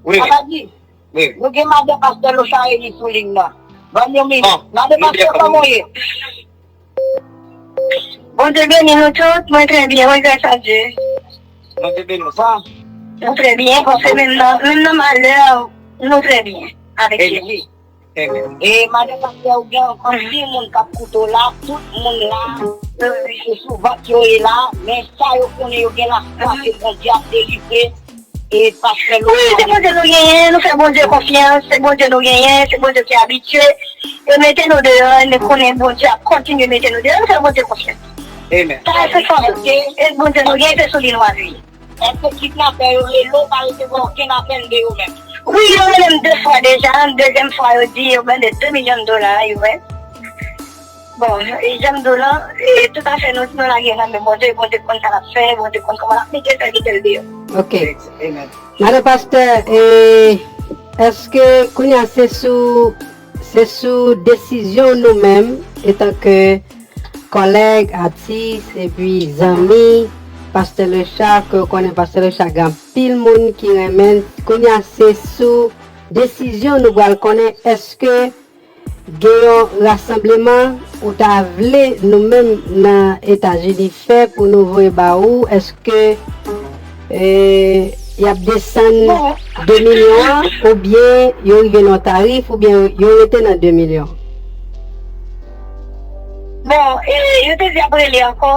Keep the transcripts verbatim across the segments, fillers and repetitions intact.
Wi. Papa di, wi. Nou gen madan pastè Lochard Elie sou liy nan. Ban m yon minit. Bon, madan pastè, kòman w ye? Bondye beni nou tout. Mwen trè byen, wi, gras a Dye. Bondye beni w. Bon. Nou trè byen, bon, se menm nan, menm nan malè, nou trè byen, avèk Jezi. Amen. E madan pastè, ou gen anpil moun k ap koute w la, tout moun la, se sou vant yo ye la, men sa yo konnen, yo gen lafwa ke Bondye ap delivre, e pastè Wi, se Bondye nou genyen, nou fè Bondye konfyans, se Bondye nou genyen, se Bondye ki abitye, e mete nou deyò, nou konnen Bondye ap kontinye mete nou deyò, nou fè Bondye konfyans. Amen. Sa se fòs, e Bondye nou genyen, se sou li nou apiye. Èske kidnapè yo rele w, pa resevwa okenn apèl de yo menm? Wi, yo rele m de fwa deja. Dezyèm fwa, yo di yo mande de milyon dola, yo wè. Bon, e janm di w lan, e tout afè nou, nou lage nan men Bondye, Bondye konn sa l ap fè, Bondye konn kòman l ap mete sèvitè l deyò. Ok. Amen. Madan pastè, e, èske kounye a se sou, se sou desizyon nou menm, etanke kòlèg, atis, epi zanmi, pastè Lochard, ke w konnen pastè Lochard gen anpil moun ki renmen l. Kounye a se sou desizyon nou pral konnen èske gen yon rasanbleman ou ta vle nou menm nan Etazini fè pou nou voye ba ou, èske, e, y ap desann de milyon an, oubyen yo rive nan tarif, oubyen yo rete nan de milyon? Bon, e, yo te di ap rele ankò,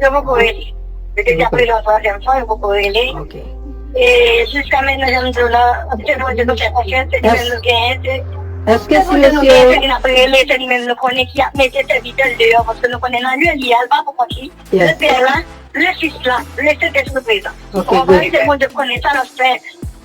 yo poko rele. Yo te di ap rele yon twazyèm fwa, yo poko rele. Ok. E jiska mentnan, jan m di w la, se Bondye nou fè konfyans, se li menm nou genyen, se, èske se si Bondye nou mesye genyen, se li n ap rele, se li menm nou konnen ki ap mete sèvitè l deyò, paske nou konnen nan lye li a, l pa pou kont li. Yes. Le Pè la, le Fis la, le Sentespri prezan. Ok, ou konprann? Good. Se Bondye k konnen sa l ap fè.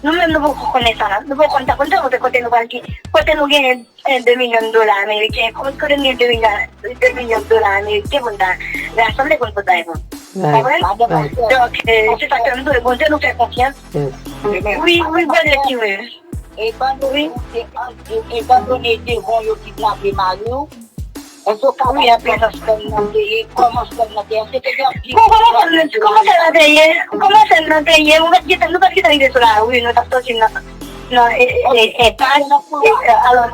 Nou menm, nou poko konnen sa, nou poko konn sa pou n fè, kote nou pral gen, kote nou genyen, eh, de milyon dola ameriken, kote nou gen de milyon, de milyon dola ameriken pou n ta rasanble pou n pot bay moun. Right. Konprann? Donk, eh, se sa k fè m di w, Bondye nou fè konfyans. Yes. Wi, wi, Bondye ki wi. Etan done, etan done devan yo kidnape mari w, èske w ka bay prezans sèn nan te ye, kòman sèn nan te ye, èske te gen anpil... Bon, kòman sèn nan, kòman sèn nan te ye, kòman sèn nan te ye, nou pa t gentan, nou pa t gentan rive sou lari, nou t ap sòti nan, nan, e, e, enpas, e, alò,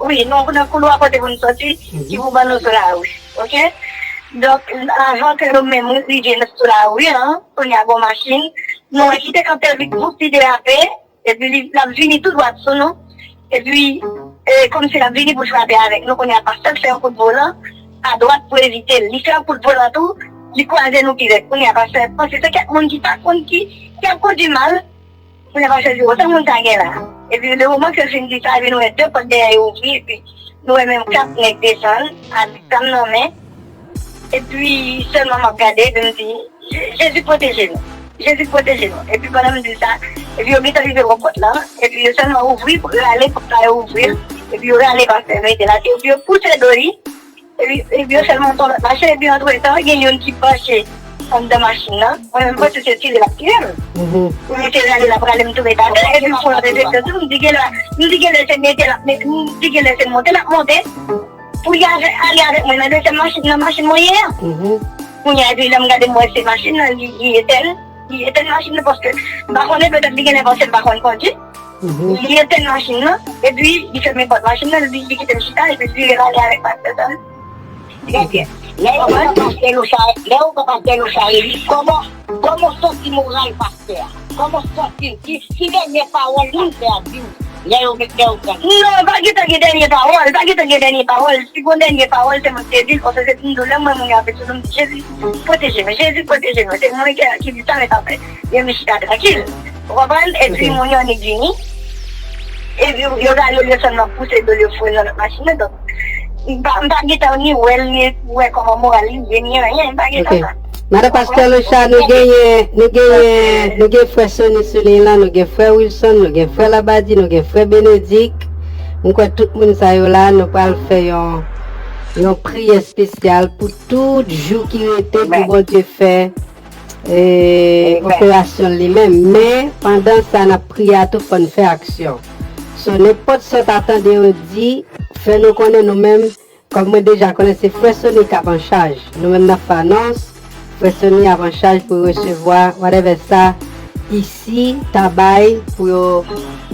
wi, nou nan koulwa kote pou nou sòti, ki pou ban nou sou lari, ok? Donk, avan ke nou menm rive sou lari an, kounye a gon machin, nou wè ki te kanpe vit, bout li derape, epi li, l ap vini tou dwat sou nou. Epi, e, kòmsi l ap vini pou l frape avèk nou. Kounye a, pastè fè yon kout volan adwat pou evite l. Li fè yon kout volan tou, li kwaze nou pi rèd. Kounye a, pastè panse se kèk moun ki pa konn ki, ki ap kondui mal. Kounye a, pastè di, "Otan moun sa gen la?" Epi, le moman ke l fin di sa, epi nou wè de pòt dèyè yo ouvri, epi nou wè menm kat nèg desann, ak zam nan men. Epi, sèlman m ap gade, epi m di, "Je-, Jezi pwoteje nou. Jezi pwoteje nou." Epi pandan m di sa, epi yo gentan rive bò pòt lan, epi yo sèlman ouvri, rale pòt la, yo ouvri l, epi yo rale pastè mete l atè, epi yo pouse do li, epi, epi yo sèlman fè lòt machin, epi antretan, gen youn ki panche anndan machin nan, mwen menm panse se tire l ap tire m. Mhm. Pou mete rale l ap rale m tou mete atè, epi m fè yon refleksyon tou, m di genlè, m di genlè se mete l ap mete, m di genlè se monte l ap monte. Pou y avè-, ale avèk mwen nan dezyèm machin, nan machin mwen ye an. Mhm. Kounye a, epi lè m gade, m wè se machin nan, li, li etèn, li etèn machin nan, paske m pa konnen, petèt li genlè panse m pa konn kondui. Mhm. Li etèn machin nan, epi li fèmen pòt machin nan, li, li kite m chita, epi li vire l ale avèk pastè sa. Trè byen. Lè yo pran pastè Lochard, lè yo pran pastè Lochard Elie, kòman, kòman w santi moral pastè a? Kòman w santi l? Ki, ki dènye pawòl pastè a di w lè yo met, lè yo pran l? Non, pa gentan gen dènye pawòl, pa gentan gen dènye pawòl. Si gon dènye pawòl, se mwen ki te di l, paske se pou m di w, lè m wè moun yo ap etounen m, di, "Jezi, pwoteje m, Jezi, pwoteje m." Se mwen ki, ki di sa, men pa fè. Yo vin chita trankil. Ou konprann? Epi moun yo annik vini. Epi yo, yo rale l, yo sèlman pouse do l, yo foure l nan lòt machin nan. Donk, m pa, m pa gentan ni wè l, ni wè kòman moral li ye, ni anyen. M pa gentan sa. Madan pastè Lochard, nou genyen, nou genyen, nou gen frè Sony sou liy lan, nou gen frè Wilson, nou gen frè Labadi, nou gen frè Benedik. M kwè tout moun sa yo la, nou pral fè yon, yon priyè espesyal pou tout jou ki rete pou Bondye fè, e, operasyon li menm. Men, pandan sa n ap priye a tou, fò n fè aksyon. So, nenpòt sa w ta tande yo di, fè nou konnen nou menm, kòm mwen deja konnen se frè Sony k ap an chaj. Nou menm n ap fè anons, frè Sony ap an chaj pou resevwa whatever sa isi ta bay pou yo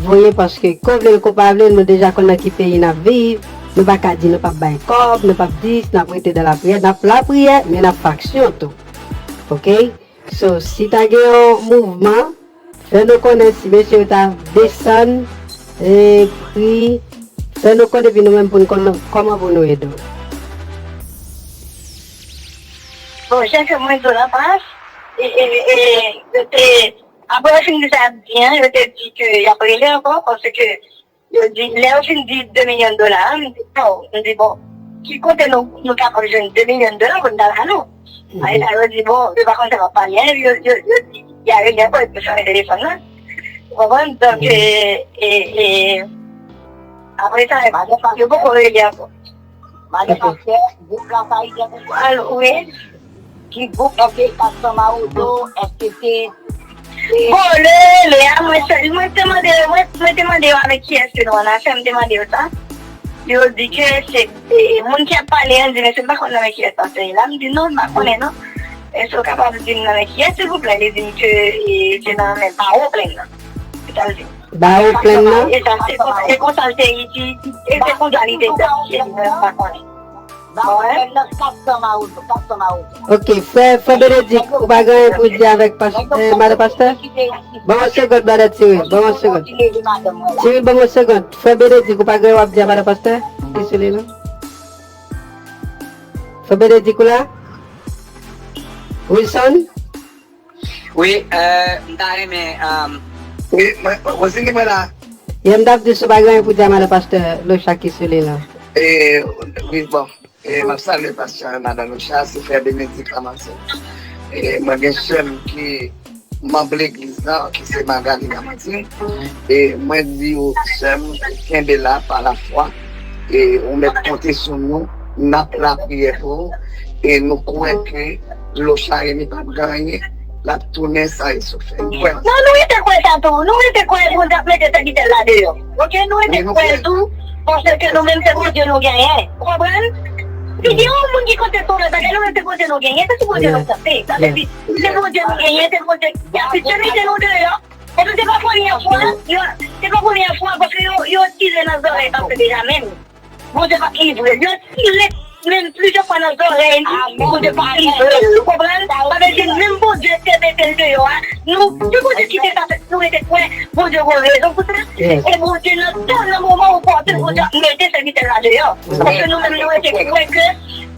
voye, paske ko vle l ko pa vle l, nou deja konn nan ki peyi n ap viv. Nou pa ka di nou p ap bay kòb, nou p ap dis, n ap rete nan lapriyè, n ap lapriyè, men n ap fè aksyon tou. Oke? So, si ta gen yon mouvman, fè nou konnen si mesye yo ta desann e pri, fè nou konnen epi nou menm pou n konn kòman pou nou ede w. Bon, jan ke mwen di w la, Pas, e, e, e, yo te, apre yo fin di sa y ap di an, yo te di ke y ap rele ankò, paske yo di, lè yo fin di de milyon dola, m di, oh, m di, bon, ki kote nou, nou kapab jwenn de milyon dola pou n ta ba nou? Ay sa yo di, bon, yo pa konn sa w ap pale, yo, yo, yo di, y a rele ankò, epi yo fèmen telefòn nan. Ou konprann? Donk, e, e, e, apre sa, yo poko rele ankò. Madan Pastè, gwoup la pa ide pou al, wi. Ki gwoup, èske Pastor Mawozo, èske se... Bon, le, le a, mwen, mwen te mande, mwen, mwen te mande yo avèk kiyès ke nou an afè, m te mande yo sa. Yo di ke se, e, moun ki ap pale an di, men se m pa konn nan men kiyès pastè ye la. M di non, m pa konnen non. Èske w kapab di m nan men kiyès, silvouplè? Li di m ke, e, se nan men Bawo Plenn nan. Se sa l di m. Bawo Plenn nan? E sa, se konsa, se konsa l te di, e se konsa li te di, m pa konnen. Bawo Plenn nan, Pastor Mawozo, Pastor Mawozo. Ok, frè, frè Benedik, ou pa gen anyen pou di avèk pas, eh, madan pastè? Ban yon segond, brother Cyril, ban yon segond. Cyril, ban yon segond. Frè Benedik, ou pa gen anyen w ap di a madan pastè? Ki sou li la? Frè Benedik, ou la? Wilson? Wi, euh, m ta renmen. Um... Wi, mwen, Rosini, mwen la. Yè m t ap di si w pa gen anyen pou di a madan pastè Locha ki sou li la. E, wi, bon. E, m ap salye pastè madan Locha, se frè Benedik Lamantin. E, mwen gen sè m ki manm legliz la, ki se Magali Lamantin. E, mwen di w, sè m, kenbe la pa lafwa. E, ou mèt konte sou nou, n ap lapriyè pou ou. E, nou kwè ke Locha Remy p ap gen anyen, l ap tounen sa e sou fè. Nou kwè. Non, nou rete kwè sa tou. Nou rete kwè Bondye ap mete sèvitè l la deyò. Oke, nou rete kwè l tou, paske nou menm se Bondye nou genyen. Ou konprann? Si gen yon moun ki konte sou lòt bagay, nou menm se Bondye nou genyen, se sou Bondye nou konte. Sa vle di, se Bondye nou genyen, se Bondye ki ap mete nou deyò. Epi se pa premye fwa, yo, se pa premye fwa, paske yo, yo tire nan zòrèy pastè Benjamin. Bondye pa t livre l. Yo tire menm plizyè fwa nan zòrèy li, Bondye pa t livre l. Ou konprann? Sa vle di menm Bondye te mete l deyò a, nou, si Bondye kite sa fèt, nou rete kwè Bondye gen rezon pou sa. E Bondye nan tan, nan moman opòtin, Bondye ap mete sèvitè l la deyò. Paske nou menm nou rete kwè ke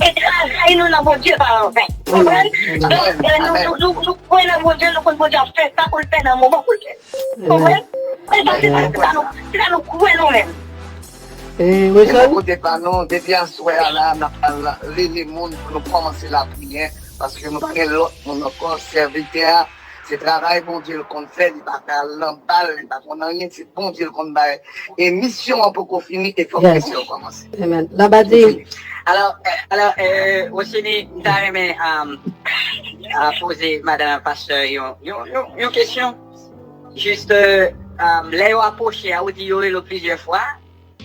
e travay nou nan Bondye pa anven. Ou konprann? Donk, nou, nou, nou, nou kwè nan Bondye, nou konn Bondye ap fè sa pou l fè nan moman pou l fè l. Ou konprann? Se sa, se sa, se sa nou, se sa nou kwè nou menm. E Wilson? Bò kote pa nou, depi aswè a la, n ap al rele moun pou nou kòmanse lapriyè, paske nou pa gen lòt moun ankò. Sèvitè a, se travay Bondye l konn fè, li pa ka al nan bal, li pa konn anyen, se Bondye l konn bay. E misyon an poko fini, e fòk misyon an kòmanse. Amen. Labadi. Alò, alò, Rosini, m ta renmen poze madan pastè yon, yon, yon, yon kesyon. Jis, euh, lè yo apwoche a, ou di yo rele w plizyè fwa,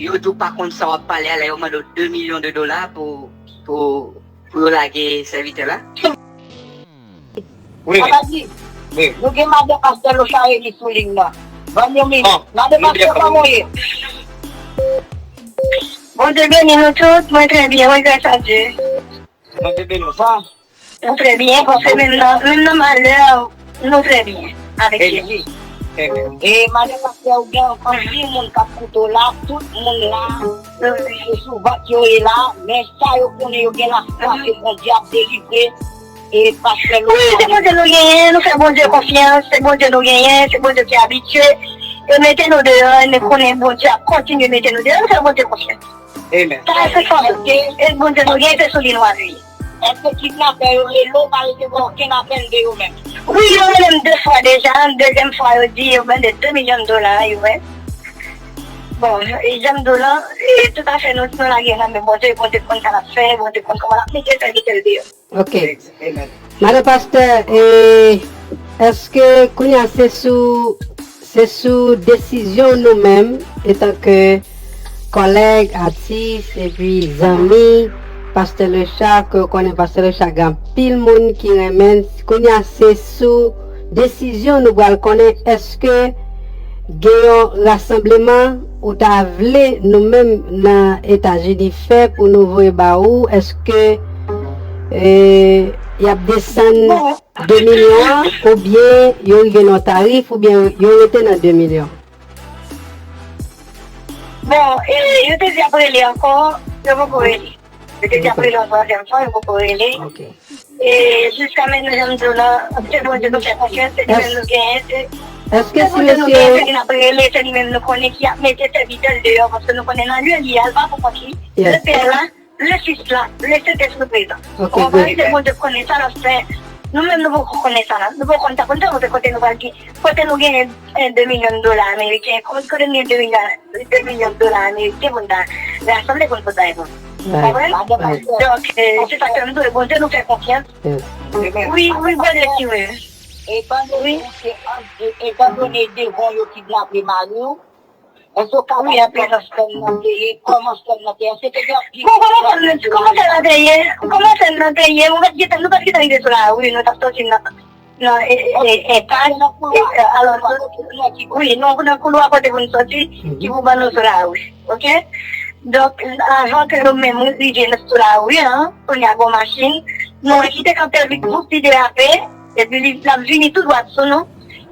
yo di w pa konn sa w ap pale a, lè yo mande w de milyon de dola pou, pou, pou yo lage sèvitè la. Wi. Papa di, nou gen madan pastè Locha Remy sou liy nan. Ban m yon minit. Madan pastè, kòman w ye? Bondye beni nou tout, mwen trè byen, mwen gras a Dye. Bondye beni w. Bon. Nou trè byen, paske menm nan, menm nan malè, nou trè byen avèk Jezi. E madan pastè, ou gen anpil moun k ap koute w la, tout moun la, se sou vant yo ye la, men sa yo konnen yo gen lafwa ke Bondye ap delivre e pastè Locha. Wi, se Bondye nou genyen, nou fè Bondye konfyans, se Bondye nou genyen, se Bondye ki abitye e mete nou deyò, e nou konnen Bondye ap kontinye mete nou deyò, nou fè Bondye konfyans. Amen. Sa se fòs. E Bondye nou gen, se sou li nou apiye. Èske kidnapè yo rele w, pa resevwa okenn apèl de yo menm? Wi, yo rele m de fwa deja. Dezyèm fwa, yo di yo mande de milyon dola, yo wè. Bon, e jan m di w lan, e toutafè nou, nou lage nan men Bondye, Bondye konn sa l ap fè, Bondye konn kòman l ap mete sèvitè l deyò. Ok. Madan pastè, e èske kounye a se sou, se sou desizyon nou menm, etanke kòlèg, atis, epi zanmi pastè Locha, ke w konnen pastè Locha gen anpil moun ki renmen l, kounye a se sou desizyon nou pral konnen èske gen yon rasanbleman ou ta vle nou menm nan Etazini fè pou nou voye ba ou? Èske e, y ap desann de milyon an, oubyen yo rive nan tarif, oubyen yo rete nan de milyon? Bon, e, yo te di ap rele ankò, yo poko rele. Yo te di ap rele yon twazyèm fwa, yo poko rele. E jiska mentnan, jan m di w la, se Bondye nou fè konfyans, se li menm nou genyen, se Bondye nou genyen, se li n ap rele, se li menm nou konnen ki ap mete sèvitè l deyò, paske nou konnen nan lye li a, l pa pou kont li. Lepè la, Lefis la, Lesentespri prezan. Ou konprann? Se Bondye k konnen sa l ap fè. Nou menm nou poko konnen sa la. Nou poko konn sa pou n fè, kote nou pral gen, kote nou genyen de milyon dola ameriken, kote nou gen de milyon dola ameriken pou n ta rasanble pou n pot bay moun. Ou konprann? Donk, se sa k fè m di w, Bondye nou fè konfyans. Wi, wi, Bondye ki wi. Etandone se, etandone devan yo kidnape mari w, Èske w ka di kòman sèn nan te ye? Kòman sèn nan te ye? Èske te gen anpil... Bon, kòman sèn nan, kòman sèn nan te ye? Kòman sèn nan te ye? Nou pa t gentan, nou pa t gentan rive sou lari, nou t ap soti nan, nan, e, e, e, paj. Alò, wi, nou nan koulwa kote pou n soti, ki pou ban nou sou lari. Oke? Donk, avan ke nou menm rive nan sou lari an, kounye a gon machin, nou wè ki te kanpe vit, bouch li derape, epi li, l ap vini tou dwat sou nou.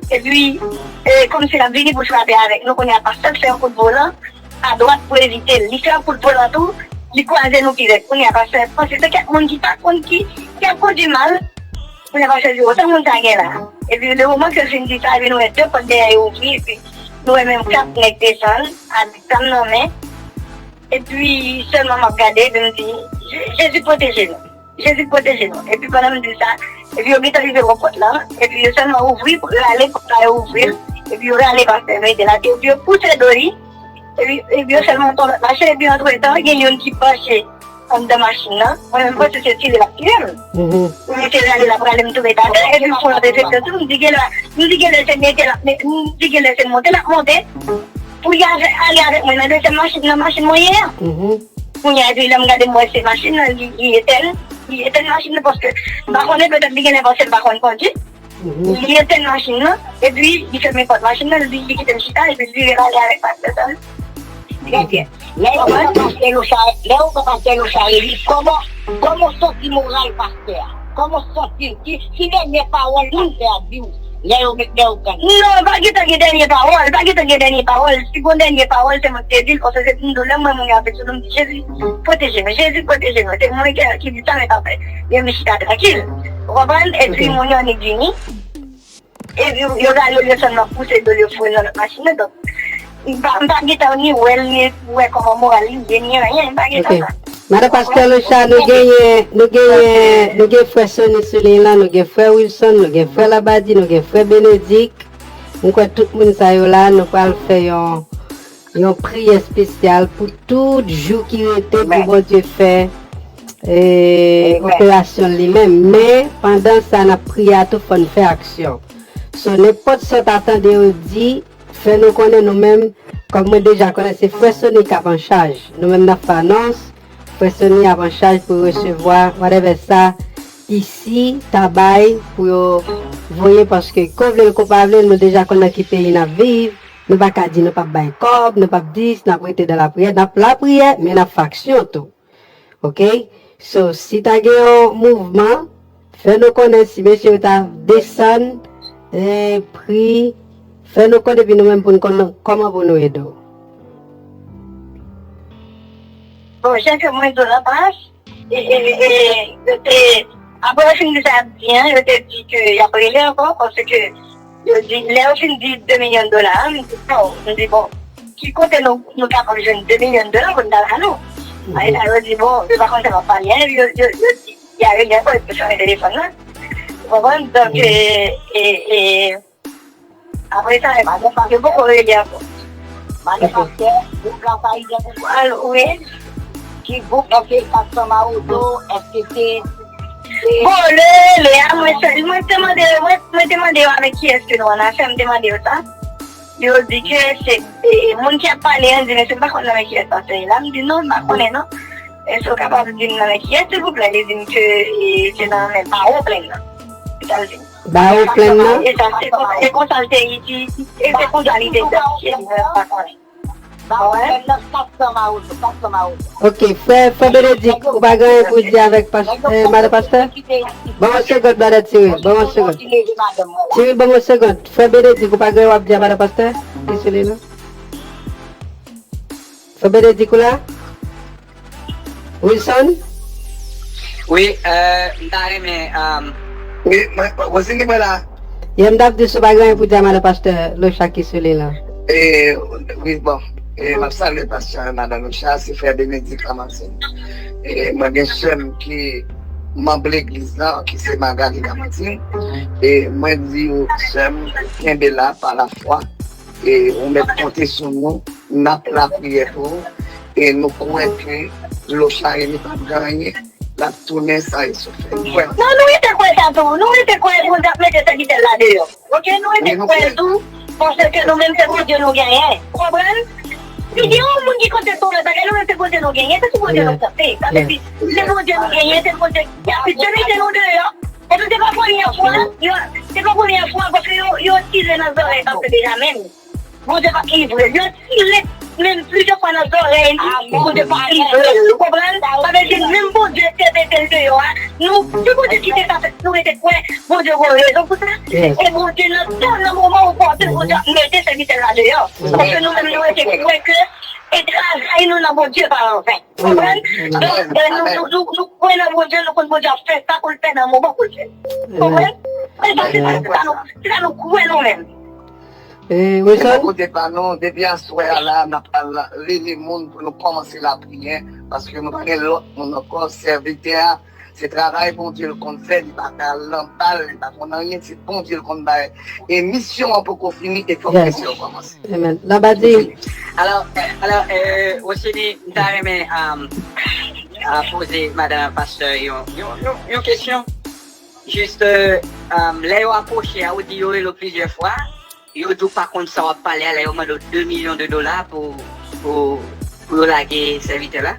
Epi, e, kòmsi l ap vini pou l frape avèk nou, kounye a pastè fè yon kout volan adwat pou evite l. Li fè yon kout volan tou, li kwaze nou pi rèd. Kounye a pastè panse se kèk moun ki pa konn ki, ki ap kondui mal. Kounye a pastè di, otan moun sa gen la. Epi, le moman ke l fin di sa, epi nou wè de pòt dèyè yo ouvri, epi nou wè menm kat nèg desann, avèk zam nan men. Epi, sèlman m ap gade, epi m di, Je-, Jezi pwoteje nou. Jezi pwoteje nou. Epi pandan m di sa, epi yo gentan rive bò pòt lan, epi yo sèlman ouvri, rale pòt la, yo ouvri l, epi yo rale pastè yo mete l atè, epi yo pouse do li, epi, epi yo sèlman tonbe mache, epi antretan, gen youn ki panche anndan machin nan, mwen menm m panse se tire l ap tire m. Pou li te rale l ap rale m tonbe atè, epi m fon l ap efekte tou, m di genlè, m di genlè se mete l ap mete, m di genlè se monte l ap monte, pou y ale avèk mwen nan dezyèm machin, nan machin mwen ye an. Kounye a, epi lè m gade m wè se machin nan, li, li etèn, li etèn machin nan paske m pa konnen, petèt li genlè panse m pa konn kondui. Li etèn machin nan, epi li fèmen pòt machin nan, li, li kite m chita, epi li vire l ale avèk pastè sa. Trè byen. Lè yo pran pastè Lochard, lè yo pran pastè Lochard, li kòman, kòman w santi moral pastè a? Kòman w santi l? Ki, ki dènye pawòl pastè a di w? Lè yo met, lè yo pran. Non, pa gentan gen dènye pawòl, pa gentan gen dènye pawòl. Si gon dènye pawòl, se mwen ki te di l, paske se pou m di w, lè m wè moun yo ap vin sou nou, m di, Jezi, pwoteje nou, Jezi, pwoteje nou. Se mwen ki, ki di sa, men papa, yo vin chita trankil. Ou konprann? Epi moun yo annik vini. Epi yo rale l, yo sèlman pouse do l, yo foure l nan lòt machin nan. Donk, m pa, m pa gentan ni wè l, ni wè kòman moral li ye, ni anyen, m pa gentan sa. Madan Pastè Lochard, nou genyen, nou genyen, nou gen frè Sony sou liy lan, nou gen frè Wilson, nou gen frè Labadi, nou gen frè Benedik. M kwè tout moun sa yo la, nou pral fè yon, yon priyè espesyal pou tout jou ki rete pou Bondye fè e, operasyon li menm. Men, pandan sa n ap priye a tou, fò n fè aksyon. So, nenpòt sa w ta tande yo di, fè nou konnen nou menm, kòm mwen deja konnen se frè Sony k ap an chaj. Nou menm n ap fè anons, frè Sony ap an chaj pou resevwa whatever sa isi ta bay pou yo voye, paske ko vle l ko pa vle l, nou deja konn nan ki peyi n ap viv. Nou pa ka di nou p ap bay kòb, nou p ap dis, n ap rete dan lapriyè, n ap lapriyè, men n ap fè aksyon tou. Oke? So, si ta gen yon mouvman, fè nou konnen si mesye yo ta desann e, pri, fè nou konnen epi nou menm pou n konn kòman pou nou ede w. Bon, jan ke mwen di w nan pas, e, e, e, yo te, apre yo fin di sa y ap di an, yo te di ke y ap rele ankò, paske yo di, lè yo fin di de milyon dola an, m di, bon, m di, bon, ki kote nou, nou kapab jwenn de milyon dola pou n ta ba nou? Ay, sa yo di, bon, yo pa konn sa y ap pale an, yo, yo, yo di, y a rele ankò, yo te fèmen telefòn nan. Ou konprann? Donk, e, e, e, apre sa, yo poko rele ankò. Madan Pastè, gwoup la pa idantifye. Al, wi. Ki gwoup, èske se Kat San Mawozo, èske se... Bon, le, le a, mwen, mwen te mande, mwen, mwen te mande yo avèk kiyès ke nou an afè, m te mande yo sa. Yo di ke se, e, moun ki ap pale an di, mesye, m pa konn nan men kiyès pastè ye la. M di, non, m pa konnen, non. Èske w kapab di m nan men kiyès, silvouplè? Li di m ke, e, se nan men Pawo Plenn nan. Se sa l di m. Ba ou plenn nan. E sa, se kon- se konsa l te iti. E se konsa li te danse. Ba ou plenn nan kat san mawozo, kat san mawozo. Ok, frè, frè Benedik, ou pa gen anyen pou di avèk pas- eh, madan pastè? Ban yon segond, madan Tiril, ban yon segond. Tiril, ban yon segond. Frè Benedik, ou pa gen anyen w ap di a madan pastè? Ki sou li la? Frè Benedik, ou la? Wilson? Wi, euh, m ta renmen, euh, Wi, mwen, Wosini, mwen la. Yè m t ap di si w pa gen anyen pou di a madan pastè Locha ki sou li la. E, wi, bon. E, m ap salye pastè madan Locha, se frè Benedik Lamantin. E, mwen gen sè m ki manm legliz la, ki se Magali Lamantin. E, mwen di w, sè m, kenbe la pa lafwa. E, ou mèt konte sou nou, n ap lapriyè pou ou. E nou kwè ke Locha Remy p ap gen anyen, l ap tounen san e soufle. Nou kwè. Non, nou rete kwè sa tou. Nou rete kwè Bondye ap mete sèvitè l la deyò. Ok, nou rete kwè tou, paske nou menm se Bondye nou genyen. Ou konprann? Si gen yon moun ki konte sou lòt bagay, nou menm se Bondye nou genyen, se sou Bondye nou konte. Sa vle di, se Bondye nou genyen, se Bondye ki ap mete nou deyò. Epi se pa premye fwa, yo, se pa premye fwa, paske yo, yo tire nan zòrèy pastè Benjamin. Bondye p ap livre l. Yo tire menm plizyè fwa nan zòrèy li, Bondye p ap livre l. Ou konprann? Sa vle di menm Bondye te mete l deyò a, nou, si Bondye kite sa fèt, nou rete kwè Bondye gen rezon pou sa. E Bondye nan tan, nan moman opòtin, Bondye ap mete sèvitè l la deyò. Paske nou menm nou rete kwè ke e travay nou nan Bondye pa anven. Konprann? Donk, e, nou, nou, nou, nou kwè nan Bondye, nou konn Bondye ap fè sa pou l fè nan moman pou l fè. Konprann? E sa, se sa, se sa nou, se sa nou kwè nou menm. E, Wilson? Kote pa nou, depi aswè a la, n ap al rele moun pou nou kòmanse lapriyè, paske nou pa gen lòt moun ankò. Sèvitè a, se travay Bondye l konn fè, li pa ka al nan bal, li pa konn anyen, se Bondye l konn bay. E misyon an poko fini, e fòk misyon an kòmanse. Amen. Labadi. Alò, alò, euh, Wosini, m ta renmen, um, uh, poze madan pastè yon, yon, yon, yon kesyon. Jis, euh, um, lè yo apwoche a, ou di yo rele w plizyè fwa, yo di w pa konn sa w ap pale a, lè yo mande w de milyon de dola pou, pou, pou yo lage sèvitè la.